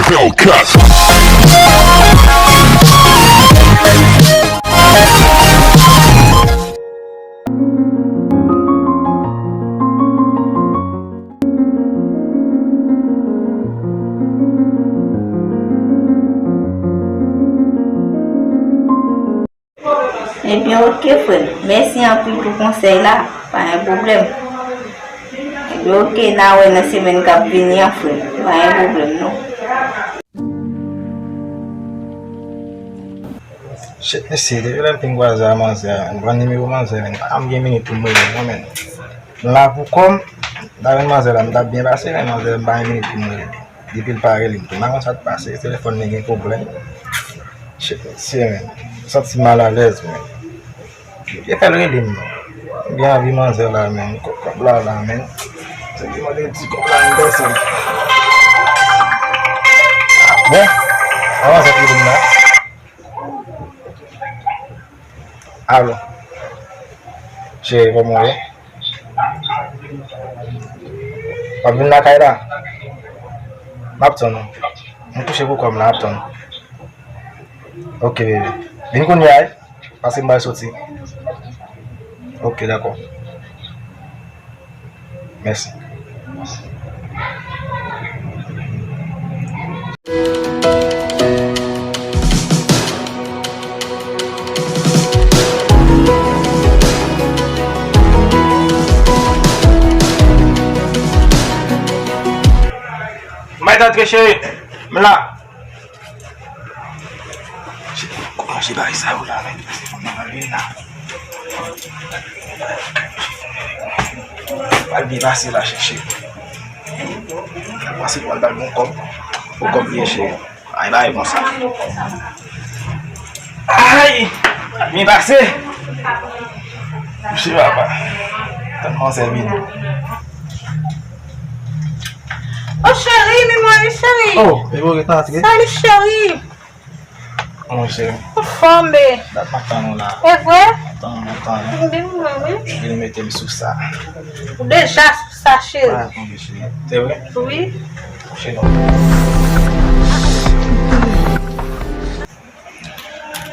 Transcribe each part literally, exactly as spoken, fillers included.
Hellcat. Ebyen, oke, frè m. Mèsi anpil pou konsèy la. Pa gen pwoblèm. Ebyen, oke, n a wè nan semèn k ap vini an, frè m. Pa gen pwoblèm, non. Shit, mesye, depi lè m fin kwaze a manzè a, m pran nimewo manzè, men m pa janm gen minit pou m rele l, non, men. M la pou kò m, m ta jwenn manzè la, m t ap byen pase, men manzè, m pa gen minit pou m rele li. Depi l pa rele m tou, m pa konn sa k pase, telefòn li gen pwoblèm. Shit, mesye, men. M santi m malalèz, men. Yo fè l rele m, non. M gen anvi manzè la, men. Kòb, kòb la, la, men. Se ki mande di kòb la, m pèse l. Bon, a manzè ki rele m la. Alo. Cheri, kòman w ye? W ap vin lakay la? M ap tann ou. M kouche pou kò m la, m ap tann ou. Oke, bebe. Vin kounye a, wi. Paske m pral soti. Oke, dakò. Mèsi. Mèt antre, cheri. M la. Kòman se bagay sa yo la, men? Pral byen pase la, chèche. Pral pase pou al ba l bon kòb. Bon kòb li ye, cheri. Ay, bay konsa. Ay! Byen pase. Mouche papa. Tann manzè vini. Oh, cheri, men mwen, cheri. Oh, e bon, ret antre. Salut, cheri. Kòman w, cheri? Anfòm, be. Dat m ap tann ou la. E vre? Tann ou, tann ou. Byen, mwen, wi. Vin mete m sou sa. Ou deja sou sa, cheri. Ah, tonbe, cheri. Se vre? Wi. Kouche non.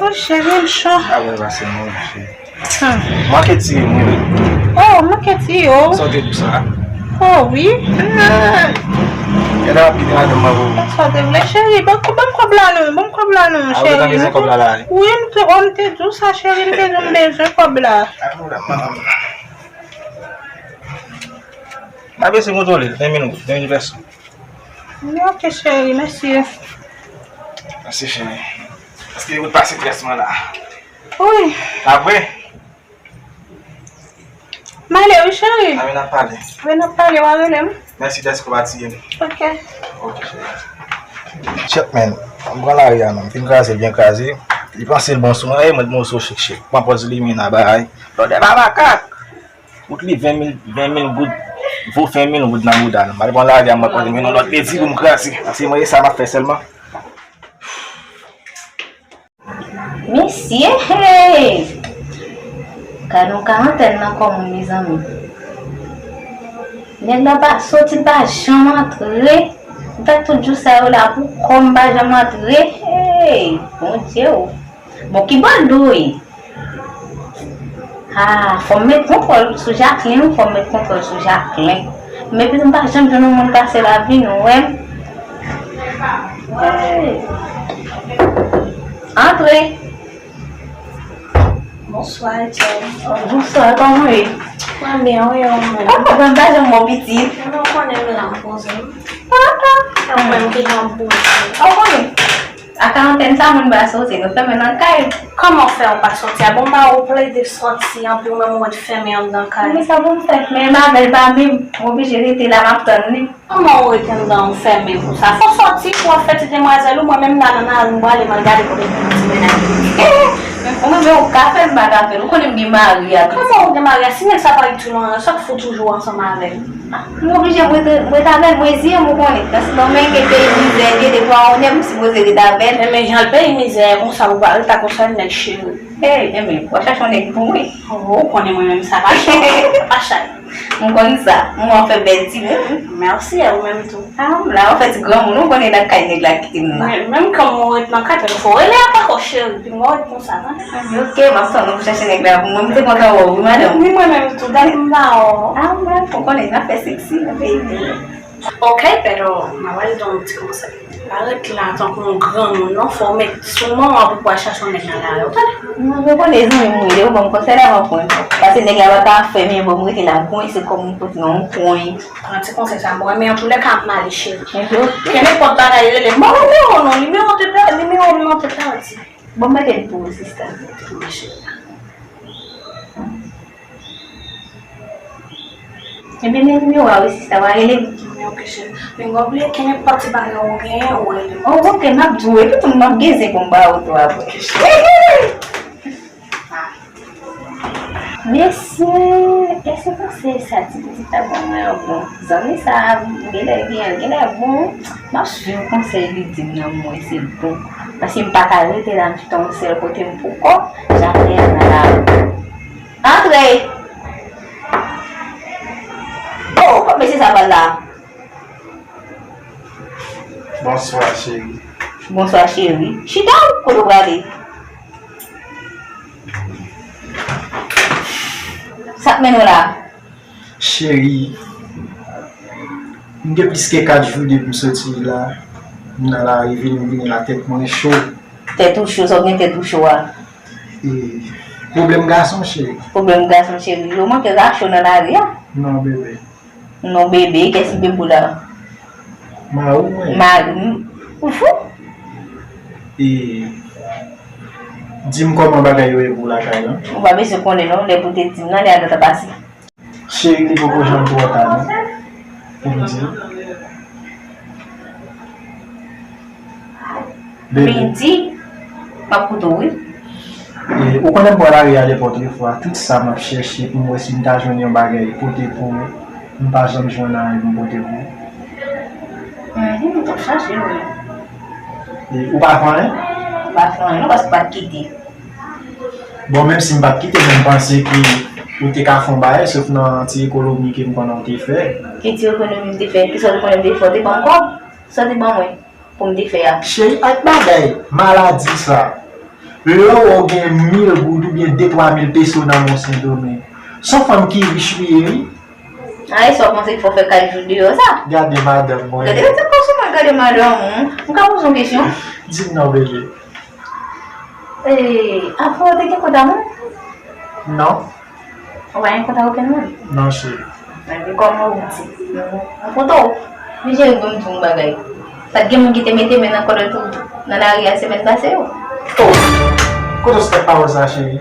Oh, cheri, m cho. Ah, wè, pase non, cheri. Hmm. Manke tiye m, wi. Oh, manke tiye w. Sa w te di sa? Oh, wi. Gade w ap kite madanm mwen pou ou. Sa w te vle, cheri? Ban, ban m kòb la non, ban m kòb la non, cheri. Ah, ou te bezwen kòb la la, wi? Wi, m te, oh, m te di w sa, cheri, m te di w m bezwen kòb la. Pa gen pwoblèm, madanm. Pa bezwen kontwole l, ven vin, ven vin pèse. Wi, oke, cheri, mèsi. Mèsi, cheri. Paske ou pase strès mwen la. Wi. Apre? M ale, wi, cheri. Anben, n ap pale. Wi, n ap pale, w a rele m. Mèsi dèske w pa tiye m. Oke. Oke, cheri. Shit, man. M pran lari a, man. M fin kraze l, byen kraze. Li panse l bon sou mwen, e mwen, moso chik chik. Pran pòz limena, bay. Lòdè pa makak. Ou t li ven mil, ven mil goud, vo ven mil goud nan bouda l. M al pran lari a, mwen pote men yon lòt pedi pou m kraze. Paske mwen, e sa m ap fè sèlman. Mesye, hey! Gade yon karantèn nan kò moun, mezanmi. Nèg la pa soti, pa janm antre. M fè tout jou sa yo la pou kò m pa janm antre. Hey! Bondye o. Bon, ki bò l dwe ye? Ah, fò m met kontwòl sou Jacqueline, fò m met kontwòl sou Jacqueline. Men pitit m pa janm jwenn yon moun pase la vin wè m. Hey. Antre. Bonswa, Etienne. Bonswa, kòman w ye? Mwen byen, wi, ou menm? Papa, m pa janm wè w pitit. Mwen konnen m la, m poze m. Ah, ah. Ou menm, kijan w bouge? Ou konnen. A karantèn sa, moun pa soti, nou fèmen nan kay. Kòman w fè ou pa soti a? Bon, m pa wè w plede soti, anpi ou menm ou ret fèmen anndan kay. Men sa pou m fè, men m avè l pa menm, m oblije rete la, m ap tann li. Kòman ou ret anndan ou fèmen konsa? Fò w soti pou w ap fè ti demwazèl ou, mwen menm m nan lari, m prale, m al gade kote pou ti mennaj li. Men ou menm ou ka fè l, m pa ka fè l, ou konnen m gen mari a tou. Kòman ou gen mari a? Si nèg sa pa ret sou nou, sa k fè w toujou ansanm avè l? M oblije m ret, m ret avè l, mwen zi m ou konnen. Nan Sendomeng, e peyi mizè l ye, depi w a onè, m sipoze ret avè l. Enben, jan l peyi mizè a konsa, ou pa ret la konsa, nèg cheri. Hey, enben, w a chache yon nèg pou mwen. Oh, ou konnen mwen menm sa pa chay. Pa chay. M konn sa. M wè w fè bèl ti moun. Mèsi, e ou menm tou. Ah, m la, w fè ti granmoun, ou konnen nan kay nèg la kite m la. Men, menm kan mwen ret nan kay, men fò w rele a pako cheri, pi mwen ret konsa, tande. Ok, m ap tann ou pou chache nèg la pou mwen, m te kontan wè w, wi, madanm. Wi, mwen menm tou, dat m pa wè w. Ah, m la, ou konnen, n ap fè seksi, nan peyi. Ok, pero, m ap al di w yon ti konsèy. Pa ret la tankou yon granmoun, non, fò w met sou men w pou w al chache yon nèg nan lari, ou tande? Non, mwen konnen zanmi m wi, li ban m konsèy la, mwen pran. Paske nèg la pa ka fè m anyen, bon, m rete la, m kwense kò m kot nan yon kwen. Pran ti konsèy sa, m renmen antoulèka m ale cheri. Ok. Ke nenpòt bagay rele m, ban m nimewo w non, nimewo w te pè-, nimewo m nan te pèdi. Bon, m mete l pou ou, sista. Mèsi. Ebyen, men nimewo a wi, sista, w a rele m. Ok, cheri. Men w pa bliye ke nenpòt ti bagay ou genyen, ou rele m. Oh, ok, m ap di w, epi tou m ap gen zen pou m ba w tou apre. Ok, cheri. Mesye, èske konsèy sa ti pitit la ban mwen an bon? Zanmi sa, genlè gen, genlè bon. M ap swiv konsèy li di m nan, m wè se bon. Paske m pa ka rete la, m chita yon sèl kote, m poko, zafè nan lari. Antre! Oh, kot mesye sa pral la? Bonswa, cheri. Bonswa, cheri. Chita, kote w prale? Sa k mennen w la? Cheri, m gen plis ke kat jou depi m soti la. M nan lari vini, m vini la, tèt mwen cho. Tèt ou cho, sa w gen tèt ou cho a? E, pwoblèm gason, cheri. Pwoblèm gason, cheri. Yo manke rache w nan lari a. Non, bebe. Non, bebe, qu'est-ce qui bebe la? Mari w mwen. Mari m. Ou fou? E, di m kòman bagay yo ye pou w lakay lan? Ou pa bezwen konnen non, lè pou te di m nan, lè a gentan pase. Cheri, li poko janm twò ta non, pou m di. Bebe. Vin di, m ap koute w, wi. E, ou konnen m pran lari a nenpòt lefwa, tout sa m ap chèche pou m wè si m ta jwenn yon bagay pote pou ou, m pa janm jwenn anyen pou m pote pou ou. Mhm, ou t ap chache, wi. E, ou pa fè anyen? M pa fè anyen, non, paske w pa t kite. Bon, menm si m pa t kite, men m panse ke ou te ka fè yon bagay, sof nan ti ekonomi ke m konnen ou te fè. Ki ti ekonomi m te fè? Kisa w te konnen m te fè? Ou te ban m kòb? Sa w te ban mwen? Pou m te fè a. Cheri, ak bagay maladi sa. Lè w wè w gen mil goud oubyen de twa mil peso nan men w Sendomeng. Se yon fanm ki rich ou ye, wi. A, e sa w panse k fè w fè kat jou deyò sa? Gade madanm mwen. Gade, gade kòman w gade madanm ou. M ka poze w yon kesyon? Di m non, bebe. E, afè w te gen kont a moun? Non. Ou pa gen kont a okenn moun? Non, cheri. Ebyen, kòman ou di? Mwen kontan w. Men cheri, ban m di w yon bagay. Pa t gen moun ki te mete men nan kòlèt ou nan lari a semèn pase yo? Oh! Kote w sot pawòl sa, cheri?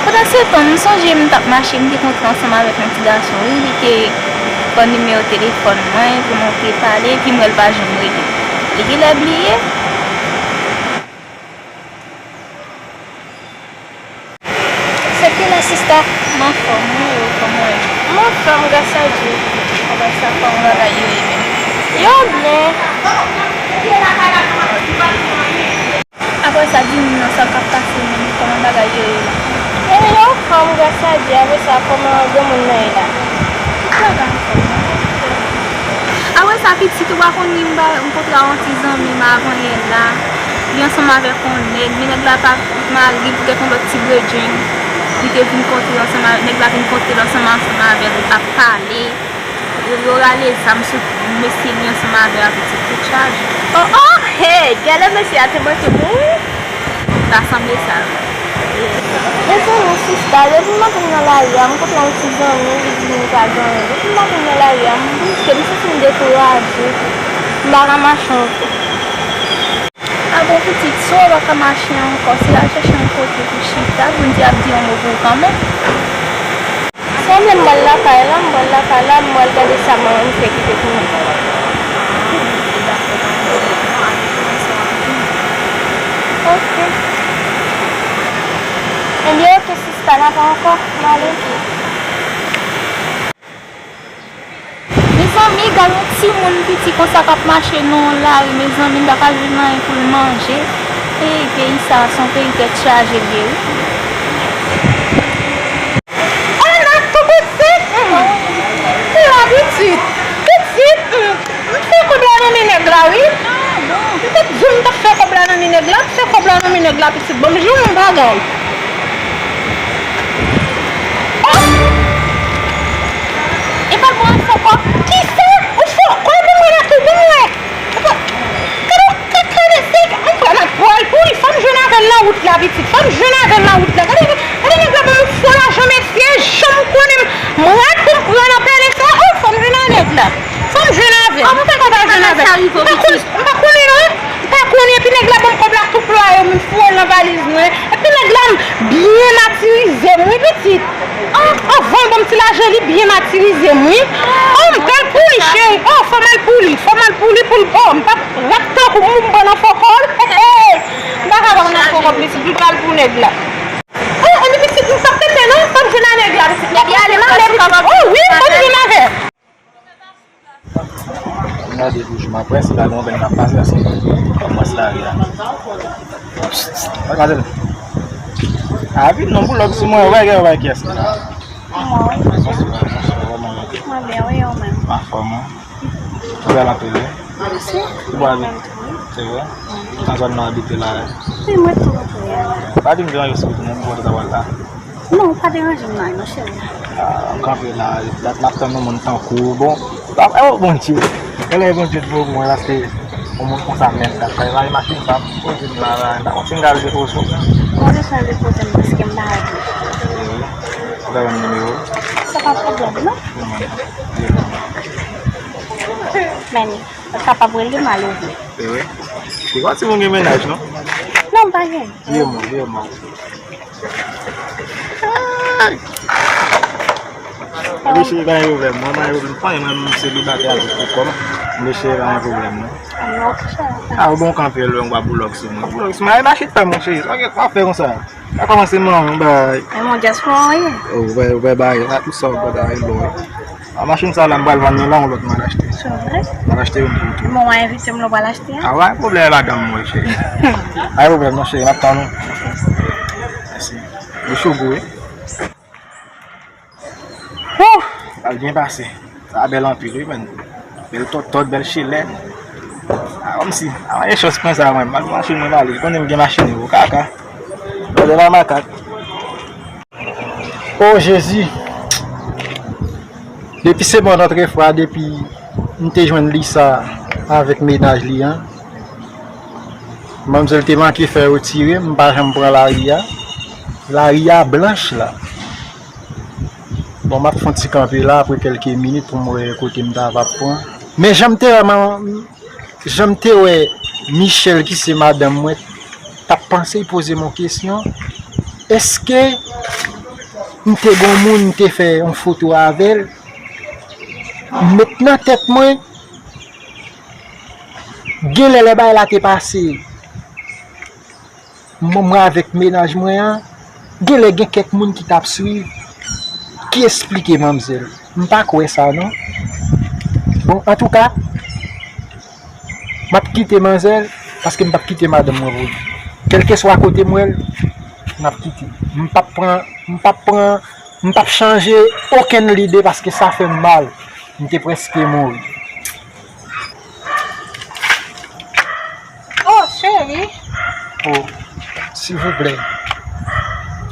Pandan se tan, m sonje m t ap mache, m te kontre ansanm avèk yon ti gason, wi, li te ban nimewo telefòn mwen pou nou te pale, epi m wè l pa janm rele. Li genlè bliye. Se kilè, sista? M anfòm, wi, e ou kòman w ye? M anfòm, gras a Dye. Apre sa, kòman bagay yo ye menm? Yo byen. Apre sa, di m non, sa k ap pase menm, kòman bagay yo ye la? E yo anfòm, gras a Dye. Apre sa, kòman granmoun nan ye la? Tout bagay anfòm. Apre sa, pitit, ou pa konn ri, m ba, m kontre a yon ti zanmi m avanyè la. Li ansanm avèk yon nèg, men nèg la pa mari, poutèt yon lòt ti bredrenn. Li te vin kontre ansanm avèk, nèg la vin kontre l ansanm, ansanm avè l, ap pale. Yo, yo rale zam sou mesye li ansanm avè l, pitit, tout chaje. Oh, oh, hey, genlè mesye a te manke mouri. Ta sanble sa. Mezanmi, sista, depi maten m nan lari a, m kontre yon ti zanmi, li di m li pa gen anyen. Depi maten m nan lari a, m riske, m santi m dekouraje. M pa ka mache ankò. A bon, pitit, si w pa ka mache ankò, se al chèche yon kote pou chita, Bondye ap di yon mo pou ou kanmenm. Sanble m pral lakay la, m pral lakay la, m pral gade sa manman m fè kite pou mwen. Ok. Ebyen, ok, sista, n ap wè ankò, m ale. Mezanmi, Mezanmi, gad yon timoun piti konsa k ap mache nan yon lari, mezanmi, li pa ka jwenn anyen pou l manje. Ey, peyi sa a, se yon peyi tèt chaje l ye, wi. Ana tou pitit, hmm. Ki la pitit? Pitit, hmm. M fè kòb la nan men nèg la, wi. M te di w m t ap fè kòb la nan men nèg la, m fè kòb la nan men nèg la, pitit. Ban m jwenn yon bagay. Oh! E pa bon, fè kòb. Kisa? Ou fè kòb, ou mwen la tou, bon, mwen. Gade w kaka mesye, m pral ap pran l pou li. Fò m jwenn avè l nan wout la, pitit. Fò m jwenn avè l nan wout la. Gade, gade nèg la ban m fo lajan, mesye. Jan m konnen m, m rad pou m pran nan pale sa. Oh, fò m jwenn avè nèg la. Fò m jwenn avè l. Kòman w fè konn pa jwenn avè l? M pa konn, m pa konnen non. M pa konnen. Epi nèg la ban m kòb la tou plwaye, m foure l nan valiz mwen. Epi nèg la byen matirize m, wi, pitit. An, anvan l ban m ti lajan, li byen matirize m, wi. Oh, m pral pou li, cheri. Oh, fò m al pou li. Fò m al pou li, pou l, oh, m p ap rat tankou moun m pran nan fo kòb. M pa ka pran nan fo kòb, pitit, m pral pou nèg la. Oh, epi pitit, m p ap tete non, fò m jwenn a nèg la, pitit. M p ap tete non, pitit. Oh, wi, fò m jwenn avè. M gade toujou, m ap wè si pa gen yon grenn k ap pase, paske m ap wè si lari a. Psst, madmwazèl. A, vin non, boulòg sou mwen, wè, gen wè kiyès ki la. Mwen. Bonswa, bonswa, kòman w ye? Mwen byen, wi, ou menm? M anfòm, wi. Ou bèl anpil, wi. Mèsi. Ou bò abite? Se vre? Nan zòn nan abite la, wi. Wi, mwen tou, wi. Pa di m gen yon espri pou mwen, mwen kontan w la. Non, pa deranje m nan, non, cheri. Ah, m kanpe la, dat m ap tann yon moun tankou w. Bon, ah, oh, Bondye. Genlè Bondye t voye mwen, paske yon moun konsa menm k ap travay machin, m pa poze m la, la, m pa konn si m ka al depoze w. Ou pa bezwen depoze m, paske m pa avè w. Ou ta ban m nimewo w? Se pa pwoblèm, non. Men, ou kapab rele m al ouvri. Se vre? Se pa ti moun gen mennaj, non? Non, m pa gen. Vire m, vire m. Ay! Mwen cheri, pa gen pwoblèm, non, pa gen pwoblèm. Mwen menm selibatè avèk pou kò m. Mwen cheri, pa gen pwoblèm, non. Ah, ou bon kanpe lwen, ou pa boulòg sou mwen. Boulòg sou mwen, ay, mache pa mwen, cheri. Sa w ap fè konsa? Sa kòmanse manman, bay. Men mon dyaspora, wi. Oh, ou bay, ou bay, bay. Sa tout sa, ou bay, bay, bon. A machin sa la, m pral vann li la, yon lòt mwen al achte. Se vre? Mwen al achte youn pou ou tou. Bon, w a envite m, lè w pral achte a? Ah, pa gen pwoblèm, madanm mwen, cheri. Pa gen pwoblèm, non, cheri, m ap tann ou. Mèsi. Li cho gou, wi. Wouh! Sa byen pase. Sa bèl anpil, wi, menn. Bèl tòtòt, bèl chelè. Ah, kòmsi. Ah, mwen gen chans pran sa, mwen. M al pran machin mwen, m ale. Konnen m gen machin yo, kaka. Bèl la makak. O Jezi! Depi se mòn antre fwa, depi m te jwenn Lisa avèk mennaj li an, manmzèl te manke fè yo tire m, m pa janm pran lari a. Lari a blanch la. Bon, m ap fè yon ti kanpe la apre kèlke minit pou m wè kote m ta va pran. Men jan m te wè man-, jan m te wè Michelle ki se madanm mwen t ap panse, l poze m yon kesyon, èske m te gon moun m te fè yon foto avè l? M met nan tèt mwen, genlè lè bagay la te pase, mwen, mwen avèk mennaj mwen an, genlè gen kèk moun ki t ap swiv, ki esplike manmzèl. M pa kwè sa, non. Bon, antouka, m ap kite manzèl, paske m p ap kite madanm mwen pou li. Kèlkeswa kote m wè l, m ap kite. M p ap pran, m p ap pran, m p ap chanje okenn lide, paske sa fè m mal. M te prèske mouri. Oh, cheri. Oh, silvouplè.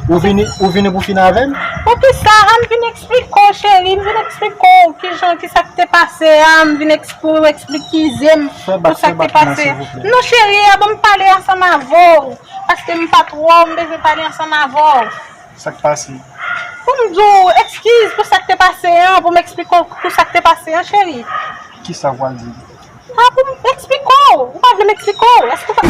Ou vini, ou vini pou fini avè m? Poukisa? A, m vin eksplike w, cheri. M vin eksplike w kijan, kisa k te pase a. M vin eks-, pou w eksplikize m pou sa k te pase. Non, cheri, a, ban m pale ansanm avè w. Paske m pa twò, m bezwen pale ansanm avè w. Sa k pase? Pou m di w eskiz pou sa k te pase an, pou m eksplike w pou sa k te pase an, cheri. Kisa w pral di m? A, pou m eksplike w. Ou pa vle m eksplike w? Èske w pa